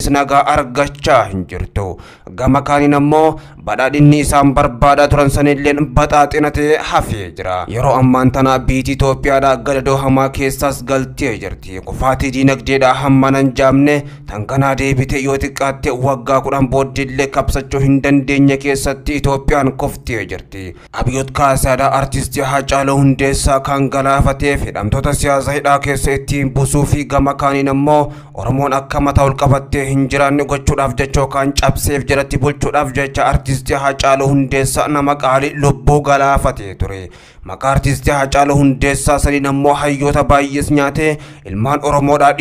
Nagaa argachaa hin jirtu. Gama kaaniin ammoo badhaadhinni isaan barbaadaa turan sanilleen baxaaxina ta'ee hafee jira. Yeroo ammaan tana biyyi Itoophiyaadhaa gadadoo hamaa keessaas galtee jirti. Kufaatii diinagdeedhaa hamma nan jaamne tan kanaa deebite yoo xiqqaatte waggaa 10 booddeellee qabsachuu hin dandeenye keessatti Itoophiyaan kuftee jirti. Abiyoot Kaasaadhaa artistii Haacaaluu Hundeessaa kan galaafatee hidhamtoota siyaasaa hidhaa keessa ittiin busuu fi gama kaaniin ammoo Oromoon akka mataa ol qabattee hin jiraanne gochuudhaaf jecha yookaan cabseef jalatti bulchuudhaaf jecha artistii Haacaaluu Hundeessaa nama qaalii lubbuu galaafatee ture. Maqaa artistii Haacaaluu Hundeessaa saniin ammoo hayyoota baay'ees nyaatee ilmaan Oromoodhaa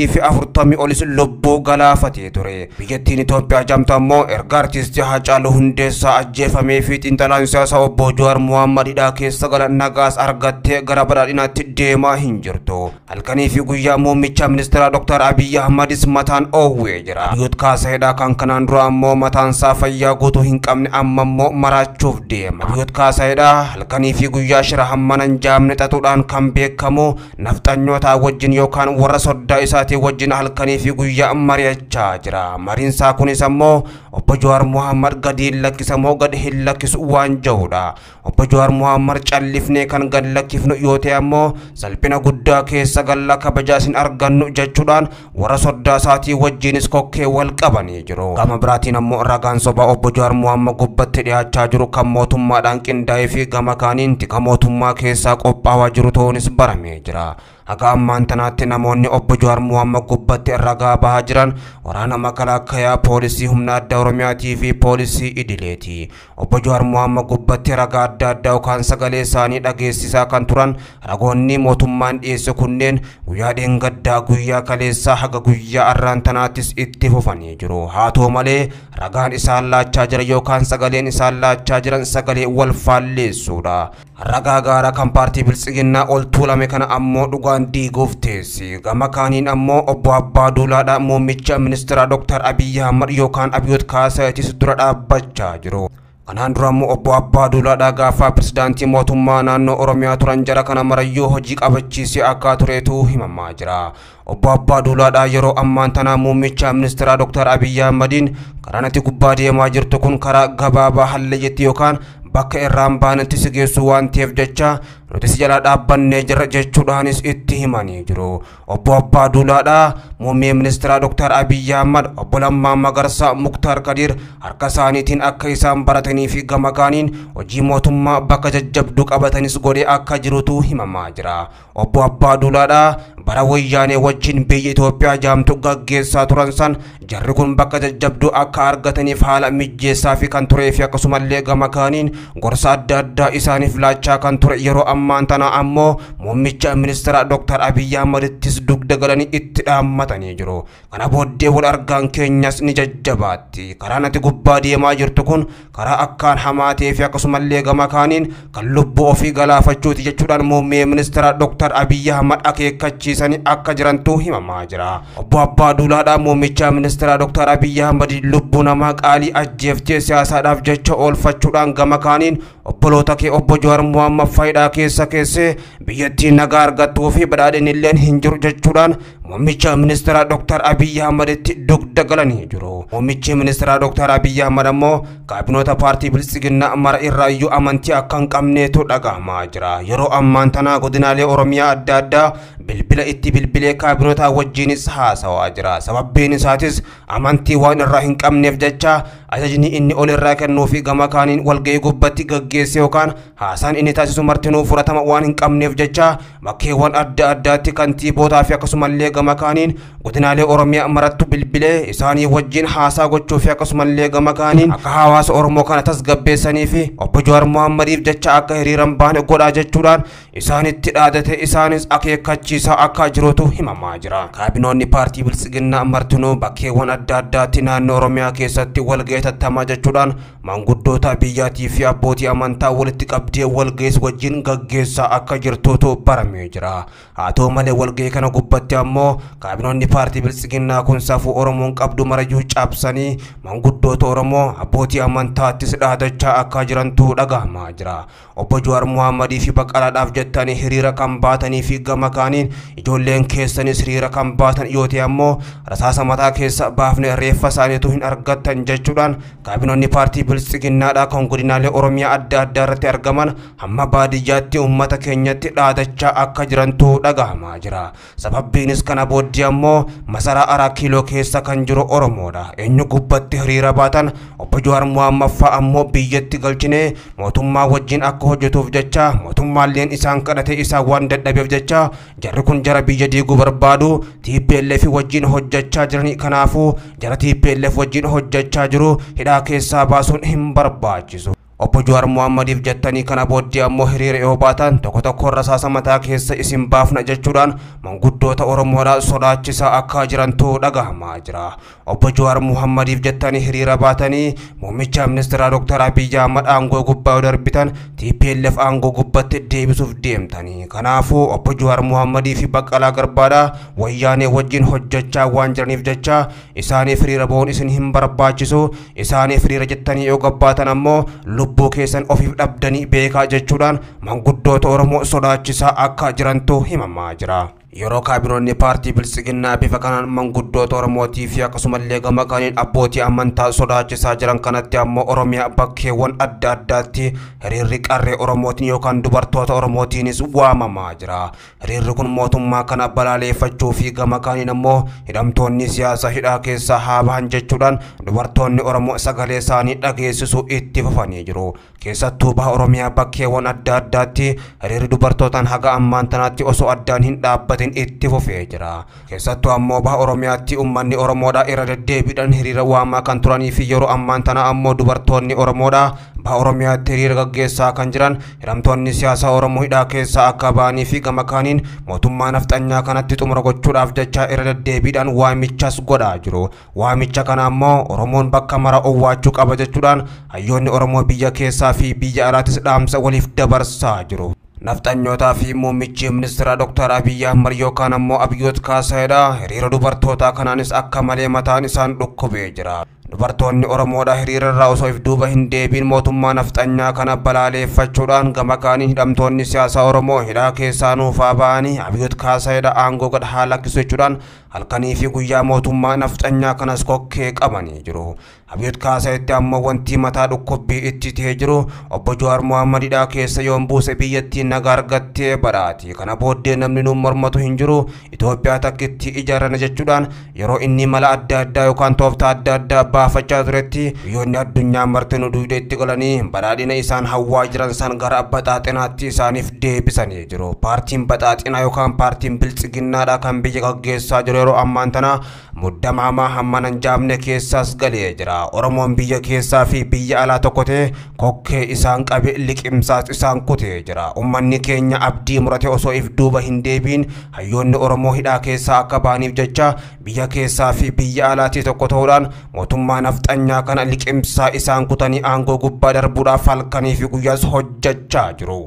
340 olis lubbuu galaafatee ture. Biyyattiin Itoophiyaa jamtu ammoo erga artistii Haacaaluu Hundeessaa ajjeefamee fi xiinxalaan siyaasaa obbo Jawaar Mohammad hidhaa keessa galan nagaas argattee gara badhaadhinaatti deemaa hin jirtu. Halkanii fi guyyaa muummicha ministeeraa Dr. Abiyyi Ahmadis mataan oowwee jira. Abiyoot Kaasaayidhaa kan kanaan dura ammoo mataan isaa fayyaa guutuu hin qabne amma ammoo maraachuuf deema. Abiyoot Kaasaayidhaa halkanii fi guyyaa shira hammana hin jaamne xaxuudhaan kan beekamu nafxanyootaa wajjin yookaan warra soddaa isaatii wajjin halkanii fi guyyaa mari'achaa jira. Mariinsaa kunis ammoo obbo Jawaar Mohammad gadi hin lakkisamoo gadi hin lakkisu waan jedhudha. Obbo Jawaar Mohammad callifnee kan gad lakkifnu yoo ta'e ammoo salphina guddaa keessa galla kabajaas hin argannu jechuudhaan warra soddaa isaatii wajjinis kokkee wal qabanii jiru. Gama biraatiin ammoo ragaan sobaa obbo Jawaar Mohammad gubbatti dhiyaachaa jiru kan mootummaadhaan qindaa'ee fi gama kaaniin tika mootummaa keessaa qophaawaa jiru ta'uunis baramee jira. Haga ammaan tanaatti namoonni obbo Jawaar Mohammad gubbatti ragaa bahaa jiran waraana makalaakaa poolisii humna addaa Oromiyaatii fi poolisii idileeti. Obbo Jawaar Mohammad gubbatti ragaa adda addaa yookaan sagalee isaanii dhageessisaa kan turan ragoonni mootummaan dhiyeesse kunneen guyyaa dheengaddaa guyyaa kaleessaa haga guyyaa arraan tanaattis itti fufanii jiru. Haa ta'u malee ragaan isaan laachaa jiran yookaan sagaleen isaan laachaa jiran sagalee wal faalleessuudha. Ragaa gaaraa kan paartii Biltsiginnaa ol tuulame kana ammoo dhugaan diiguuf teessi. Gama kaaniin ammoo obbo Abbaa Duulaadhaa muummicha ministeeraa Dr. Abiyyi Ahmad yookaan Abiyoot Kaasaayitiis dura dhaabbachaa jiru. Kanaan dura ammoo obbo Abbaa Duulaadhaa gaafa pirezidaantii mootummaa naannoo Oromiyaa turan jara kana marayyuu hojii qabachiisee akka tureetu himamaa jira. Obbo Abbaa Duulaadhaa yeroo ammaan tanaa muummicha ministeeraa Dr. Abiyyi Ahmadiin karaa natti gubbaa deemaa jirtu kun karaa gabaabaa hallayyeetti yookaan bakka irraan baanetti si geessu waan ta'eef jecha nuti si jalaa dhaabbannee jirra jechuudhaanis itti himanii jiru. Obbo Abbaa Duulaadhaa muummee ministeeraa Dr. Abiyyi Ahmad obbo Lammaa Magarsaa Muktaar Kadiir harka isaaniitiin akka isaan baratanii fi gama kaaniin hojii mootummaa bakka jajjabduu qabatanis godhee akka jirutu himamaa jira. Obbo Abbaa Duulaadhaa bara wayyaanee wajjin biyya Itoophiyaa jaamtu gaggeessaa turan san jarri kun bakka jajjabduu akka argataniif haala mijjeessaa fi kan turee fi akkasumallee gama kaaniin gorsa adda addaa isaaniif laachaa kan ture yeroo ammaan tana ammoo muummicha ministeera Dr. Abiyyi Ahmadittis dugda galanii itti dhaammatanii jiru. Kana booddee wal argaan keenyas ni jajjabaatti. Karaan ati gubbaa deemaa jirtu kun karaa akkaan hamaa ta'ee fi akkasumallee gama kaaniin kan lubbuu ofii galaafachuuti jechuudhaan muummee ministeera Dr. Abiyyi Ahmad akeekkachiisanii akka jirantu himamaa jira. Obbo Abbaa Duulaadhaa muummicha ministeera Dr. Abiyyi Ahmad lubbuu namaa qaalii ajjeeftee siyaasaadhaaf jecha oolfachuudhaan gama kaaniin obboloota kee obbo Jawaar Mohammad faayidaa keessa keessee biyyattiin nagaa argattuu fi badhaadhinni illeen hin jiru jechuudhaan muummicha ministeera Dr. Abiyyi Ahmaditti dugda galanii jiru. Muummichi ministeera Dr. Abiyyi Ahmad ammoo kaabinoota paartii Biltsiginnaa mara irraayyuu amantii akka hin qabneetu dhagahamaa jira. Yeroo ammaan tanaa godinaalee Oromiyaa adda addaa bilbila itti bilbilee kaabinoota wajjinis haasawaa jira. Sababbiin isaatis amantii waan irraa hin qabneef jecha ajajni inni ol irraa kennuu fi gama kaaniin walga'ii gubbatti gaggeesse yookaan haasaan inni taasisu martinuu fudhatama waan hin qabneef jecha bakkeewwan adda addaatti kantiibootaa fi akkasumallee gama kaaniin godinaalee Oromiyaa marattu bilbilee isaanii wajjin haasaa gochuu fi akkasumallee gama kaaniin akka hawaasa Oromoo kana tasgabbeessanii fi obbo Jawaar Mohammadiif jecha akka hiriiran baane godhaa jechuudhaan isaanitti dhaadate isaanis akeekkachiisaa akka jirutu himamaa jira. Kaabinoonni paartii Biltsiginnaa martinuu bakkeewwan adda addaatti naannoo Oromiyaa keessatti walga'ii tattamaa jechuudhaan maanguddoota biyyaatii fi abbootii amantaa walitti qabdee walga'is wajjin gaggeessaa akka jirtutu baramee jira. Haa ta'u malee walga'ii kana gubbatti ammoo ammoo kaabinoonni paartii Biltsiginnaa kun safuu Oromoon qabdu marayyuu cabsanii manguddoota Oromoo abbootii amantaattis dhaadachaa akka jirantu dhagahamaa jira. Obbo Jawaar Muhammadii fi Baqqalaadhaaf jettanii hiriira kan baatanii fi gama kaaniin ijoolleen keessanis hiriira kan baatan yoo ta'e ammoo rasaasa mataa keessa baafne reeffa isaaniitu hin argattan jechuudhaan kaabinoonni paartii Biltsiginnaadhaa kan godinaalee Oromiyaa adda addaa irratti argaman hamma baadiyyaatti uummata keenyatti dhaadachaa akka jirantu dhagahamaa jira. Sababbiinis kana booddee ammoo masaraa Araa Kiiloo keessa kan jiru Oromoodha. Eenyu gubbatti hiriira baatan obbo Jawaar Muhammad fa'a ammoo biyyatti galchinee mootummaa wajjin akka hojjetuuf jecha mootummaalleen isaan kadhate isaan waan dadhabeef jecha jarri kun jara biyya diiguu barbaadu TPLF wajjin hojjechaa jiranii kanaafuu jara TPLF wajjin hojjechaa jiru hidhaa keessaa baasuun hin barbaachisu. Obbo Jawaar Muhammadiif jettanii kana booddee ammoo hiriira yoo baatan tokko tokko rasaasa mataa keessa isin baafna jechuudhaan manguddoota Oromoodhaa sodaachisaa akka jirantu dhagahamaa jira. Obbo Jawaar Muhammadiif jettanii hiriira baatanii muummicha ministeeraa Dr. Abiyyi Ahmad aangoo gubbaa yoo darbitan TPLF aangoo gubbatti deebisuuf deemtanii. Kanaafuu obbo Jawaar Muhammadii fi Baqqalaa Garbaadhaa wayyaanee wajjin hojjechaa waan jiraniif jecha isaaniif hiriira ba'uun isin hin barbaachisu. Isaaniif hiriira jettanii yoo gabbaatan ammoo lubbuu keessan ofiif dhabdanii beekaa jechuudhaan manguddoota Oromoo sodaachisaa akka jirantu himamaa jira. Yeroo kaabinoonni paartii Biltsiginnaa bifa kanaan manguddoota Oromootii fi akkasumallee gama kaaniin abbootii amantaa sodaachisaa jiran kanatti ammoo Oromiyaa bakkeewwan adda addaatti hiriirri qarree Oromootiin yookaan dubartoota Oromootiinis waamamaa jira. Hiriirri kun mootummaa kana balaaleffachuu fi gama kaaniin ammoo hidhamtoonni siyaasaa hidhaa keessaa haa bahan jechuudhaan dubartoonni Oromoo sagalee isaanii dhageessisuu itti fufanii jiru. Keessattuu baha Oromiyaa bakkeewwan adda addaatti hiriirri dubartootaan haga ammaan tanaatti osoo addaan hin dhaabbatin itti fufee jira. Keessattuu ammoo baha Oromiyaatti uummanni Oromoodhaa irra deddeebiidhaan hiriira waamaa kan turanii fi yeroo ammaan tana ammoo dubartoonni Oromoodhaa baha Oromiyaatti hiriira gaggeessaa kan jiran hidhamtoonni siyaasaa Oromoo hidhaa keessaa akka ba'anii fi gama kaaniin mootummaa nafxanyaa kanatti xumura gochuudhaaf jecha irra deddeebiidhaan waamichas godhaa jiru. Waamicha kana ammoo Oromoon bakka mara owwaachuu qaba jechuudhaan hayyoonni Oromoo biyya keessaa fi biyya alaattis dhaamsa waliif dabarsaa jiru. Nafxanyootaa fi muummichi ministeera Dr. Abiyyi Ahmad yookaan ammoo Abiyyoot Kaasaayidha. Hiriira dubartootaa kanaanis akka malee mataan isaan dhukkubee jira. Dubartoonni Oromoodha hiriira irraa osoo if duuba hin deebiin mootummaa nafxanyaa kana balaaleffachuudhaan gama kaaniin hidhamtoonni siyaasaa Oromoo hidhaa keessaa nuufaa ba'anii Abiyyoot Kaasaayidha aangoo gad haa lakkisu jechuudhaan halkanii fi guyyaa mootummaa nafxanyaa kanas kokkee qabanii jiru. Abiyyoot Kaasayitti ammoo wanti mataa dhukkubbii itti ta'ee jiru obbo Jawaar Muhammad hidhaa keessa yoon buuse biyyattiin nagaa argattee badhaati. Kana booddee namni nuun mormatu hin jiru. Itoophiyaa takkitti ijaarana jechuudhaan yeroo inni mala adda addaa yookaan tooftaa adda addaa baafachaa turetti biyyoonni addunyaa martinuu duwidee itti galanii badhaadhina isaan hawwaa jiran san gara baxaaxinaatti isaaniif deebisanii jiru. Paartiin baxaaxinaa yookaan paartiin biltsiginnaadha kan biyya gaggeessaa jiru yeroo ammaan tana muddama hamaa hamma hin jaamne keessaas galee jira. Oromoon biyya keessaa fi biyya alaa tokko ta'e kokkee isaan qabe liqimsaas isaan kutee jira. Uummanni keenya abdii murate osoo if duuba hin deebiin hayyoonni Oromoo hidhaa keessaa akka ba'aniif jecha biyya keessaa fi biyya alaatii tokko ta'uudhaan mootummaa nafxanyaa kana liqimsaa isaan kutanii aangoo gubbaa darbuudhaaf halkanii fi guyyaas hojjechaa jiru.